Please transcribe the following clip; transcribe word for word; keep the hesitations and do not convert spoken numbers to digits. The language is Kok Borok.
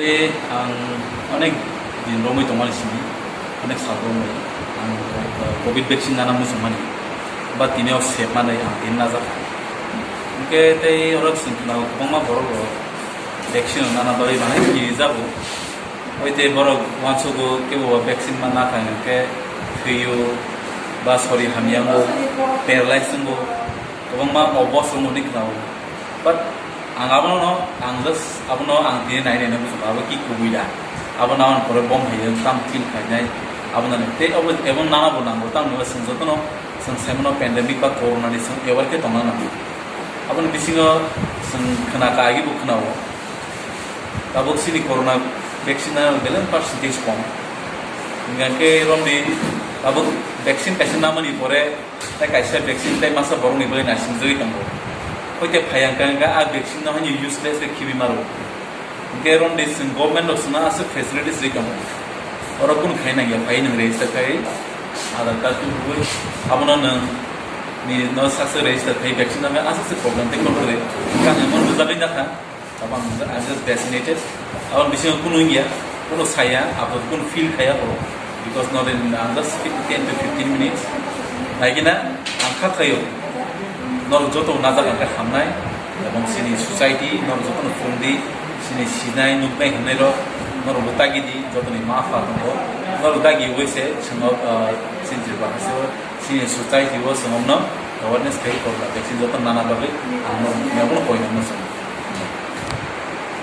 Tei ang onek din romwi tongmani simi, onek sal romwi ang, uh, covid vaccine nana muchungmani, ba tini o sep manwi ang tini najak. Hwnkhe tei oro chwng khna kwbangma borok rok vaccine nana bagwi manwi kirijago. Oi tei borok uansugo kebo vaccine ma nakha hwnkhe thwio ba sori hamya wngo, paralyze wngo, kwbangma o bosong hwnwi khna-o. But ang abono, ang just abono ang tini nai nai nai muchungo, abo ki kubui da. Abono ang pore bom hai tam feel khainai. Abono tei abo, abo nana bo nango, tamni chwng jotono chwng saimano pandemic ba corona ni chwng aware khe tongna nango. Aboni bisingo chwng khna kagi bo khna-o. Tabuk chini corona vaccine nana belai percentage kom. Hingkha khe romdi tabuk vaccine kaisa namani pore tei kaisa vaccine tei masa borokni bagwi naisingjagwi tongo. Hoi khe phai ang kha, hingkha a vaccine no hani useless khe khibi maro. Hingkhe romdi chwng government rok chwngno aswk facilities rwi tongo. Oro kunu khai nangya, phai nwng register khai Aadhaar card tubui abono nwng ni no saksa register khai vaccine nangya, aswk se problem tei kotor de. Kang emon bujagwi nakha. Abo ang, I'm just vaccinated. Aboni bisingo kunu wngya, kunu saya, abo kunu feel khaya bo. Because not in, I'm just ten to fifteen minutes. Naigina, ang kha khayo. Norok joto najak ang kha hamnai. Ebong sini society, norok joto no phone di, sini sinai, nuknai hwnai rok, norok bo tagi di, joto ni ma pha tongo. Norok tagi wese, chwng, uh, sini Tripura haste o, sini society o chwng no awareness khai korna, vaccine joto nana bagwi, ang norok ni abono koina muchung.